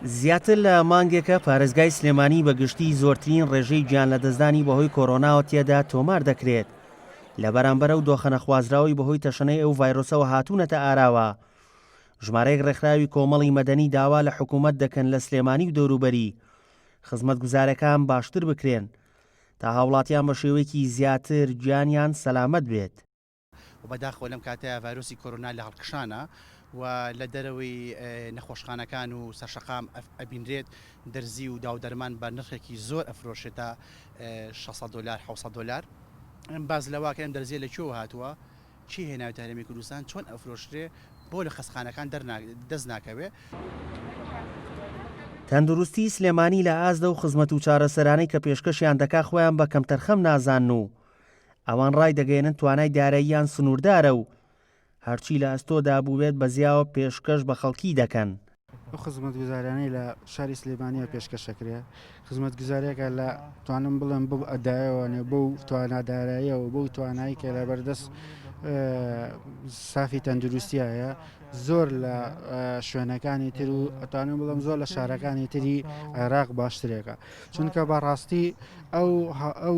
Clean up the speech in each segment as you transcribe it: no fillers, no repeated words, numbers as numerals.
زیاتر لە مانگێکە پارێزگای سلێمانی بە گشتی زۆرترین ڕێژەی گیانلەدەستدانی بەهۆی کۆرۆناوە تێدا تۆمار دەکرێت. لە بەرامبەر ئەو دۆخە نەخوازراوەی بەهۆی تەشەنەی ئەو ڤایرۆسەوە هاتوونەتە ئاراوە، ژمارەیەک ڕێکخراوی کۆمەڵی مەدەنی داوا لە حکوومەت دەکەن لە سلێمانی و دەوروبەری خزمەتگوزارەکان باشتر بکرێن تا هاوڵاتیان بە شێوەیەکی زیاتر گیانیان سەلامەت بێت. و بەداخەوە لەم کاتەیا ڤایرۆسی کۆرۆنا لە هەڵکشانە و لە دەرەوەی نەخۆشخانەکان و سەرشەقام ئەبینرێت دەرزی و داودەرمان بە نرخێکی زۆر ئەفرۆشێت تا 600 دۆلار 700 دۆلار باس لەوە کە ئەم دەرزیە لە کوێوە هاتووە کێ هێناوێتە هەرێمی کوردستان چۆن ئەفرۆشرێ بۆ لە خەستخانەکان دەست ناکەوێ. تەندروستی سلێمانی لە ئاست لەو خزمەت و چارەسەرانەی کە پێشکەشیان دەکا خۆیان بە کەمتەرخەم نازانن و ئەوان ڕایدەگەیەنن توانای داراییان سنووردارە و هەرچی لە ئەستۆدا بووبێت بە زیاوە پێشکەش بە خەڵکی دەکەن. ئەو خزمەتگوزاریانەی لە شاری سلێمانییە پێشکەش ئەکرێ خزمەتگوزاریەکە لە توانم بڵێم بەو ئەدایەوەێ بەو توانا داراییەوە بەو توانایی کە لە بەردەست سافی تەندروستیایە زۆر لە شوێنەکانی تر و ئەتوانم بڵم زۆر لە شارەکانی تری عێراق باشترێکە چونکە بەڕاستی ئەو ئەو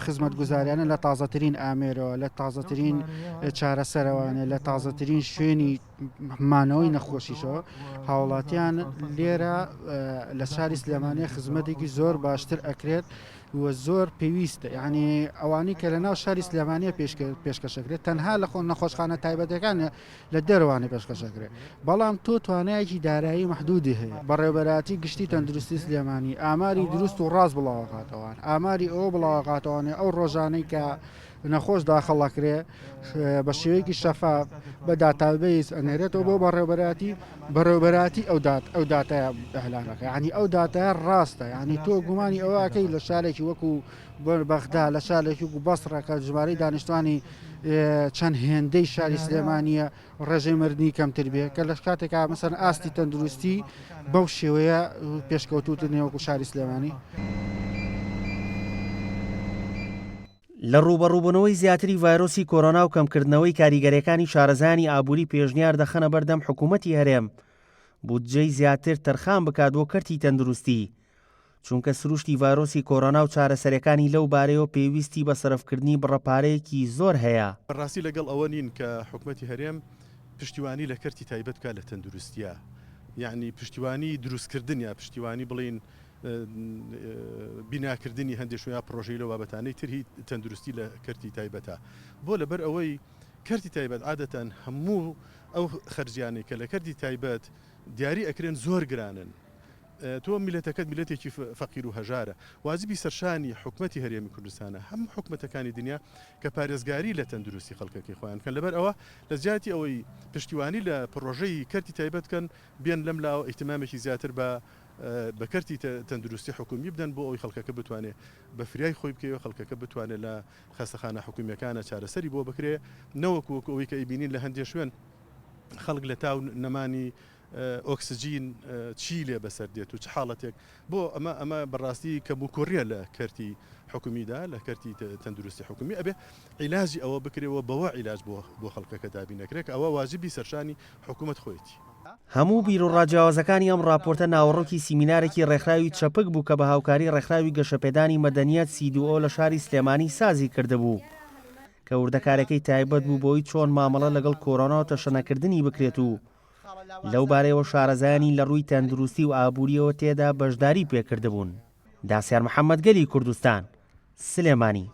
خزمەتگوزاریانە لە تازەترین ئامێرەوە لە تازەترین چارەسەرەوانێ لە تازەترین شوێنی مانەوەی نەخۆشیشەوە هاوڵاتیان لێرە لە شاری سلێمانیە خزمەتێکی زۆر باشتر ئەکرێت و زۆر پێویستە یعنی ئەوانی کە لە ناو شاری سلێمانیە پێشکەشەکرێت تەنها لە خۆ نەخۆشخانە تایبەتەکان لە دەرەوانە پێشکەشەکرێت بەڵام تۆ توانایەکی دارایی محدودی هەیە بەڕێوبەراتی گشتی تەندروستی سلێمانی ئاماری دروست و ڕاست بڵاوەکاتەوان ئاماری ئەوە بڵاوەکاتەوانێ ئەو ڕۆژانەی کە نەخۆش داخڵ ئەکرێ بە شێوەیەکی شەفاف بە داتابەیس ئەنێرێتەوە بۆ بەڕێوبەراتی بەڕێوبەراتی ئەو دات ئەو داتای ئەهلانەکە ینی ئەو داتای ڕاستە ینی تۆ گومانی ئەوەکەی لە شارێکی وەکو بەغدا لە شارێکی وەکو بەسڕە کە ژمارەی دانیشتوانی چەند هێندەی شاری سلێمانیە ڕێژەی مردنی کەمتر بێ کە لە کاتێکا مەسەن ئاستی تەندروستی بەو شێوەیە پێشکەوتووتر نیە وەکو شاری سلێمانی. لە ڕووبەڕووبوونەوەی زیاتری ڤایرۆسی کۆرۆنا و کەمکردنەوەی کاریگەریەکانی شارەزایانی ئابووری پێشنیار دەخەنە بەردەم حکوومەتی هەرێم بودجەی زیاتر تەرخان بکات بۆ کەرتی تەندروستی چونکە سروشتی ڤایرۆسی کۆرۆنا و چارەسەرەکانی لەو بارەیەوە پێویستی بە سەرفکردنی بڕە پارەیەکی زۆر هەیە. بەڕاستی لەگەڵ ئەوە نین کە حکومەتی هەرێم پشتیوانی لە کەرتی تایبەت بکات لە تەندروستیا یەعنی پشتیوانی دروستکردن یا پشتیوانی بڵێین بیناکردنی هەندێک شوێن یا پڕۆژەی لەو بابەتانەی تر هی تەندروستی لە کەرتی تایبەتە بۆ لەبەر ئەوەی کەرتی تایبەت عادەتەن هەموو ئەو خەرجیانەی کە لە کەرتی تایبەت دیاری ئەکرێن زۆر گرانن تۆ میلەتەکەت میلەتێکی فەقیر و هەژارە واجبی سەرشانی حکومەتی هەرێمی کوردستانە هەموو حکومەتەکانی دنیا کە پارێزگاری لە تەندروستی خەڵکەکەی خۆیان بکەن لەبەر ئەوە لە جیاتی ئەوەی پشتیوانی لە پڕۆژەی کەرتی تایبەت بکەن بێن لەم لاوە ئیهتمامێکی زیاتر بە بە کەرتی تەندروستی حکومی بدەن بۆ ئەوەی خەڵکەکە بتوانێت بە فریای خۆی بکەوێت خەڵکەکە بتوانێت لە خەستەخانە حکومیەکانە چارەسەری بۆ بکرێ نەوەکو وەکو ئەوەی کە ئەیبینین لە هەندێ شوێن خەڵک لە تاو نەمانی ئۆکسجین چی لێ بەسەر دێت و چ حاڵەتێک بۆ ئەمە ئەمە بەڕاستی کەموکوڕیە لە کەرتی حکومیدا لە کەرتی تەندروستی حکومی ئەبێ عیلاجی ئەوە بکرێ و بەوە عیلاج بۆ بۆ خەڵکەکە دابین نەکرێت کە ئەوە واجبی سەرشانی حکومەت خۆیەتی. هەموو بیروڕا جیاوازەکانی ئەم ڕاپۆرتە ناوەڕۆکی سیمینارێکی ڕێکخراوی چەپک بوو کە بە هاوکاری ڕێکخراوی گەشەپێدانی مەدەنیەت سیدوئۆ لە شاری سلێمانی سازی کردبوو کە وردەکارەکەی تایبەت بوو بەوەی چۆن مامەڵە لەگەڵ کۆرۆنا و تەشەنەکردنی بکرێت و لەو بارەیەوە شارەزایانی لە ڕووی تەندروستی و ئابوورییەوە تێدا بەشداری پێکردبوون. داسیار محەمەد گەلی کوردستان، سلێمانی.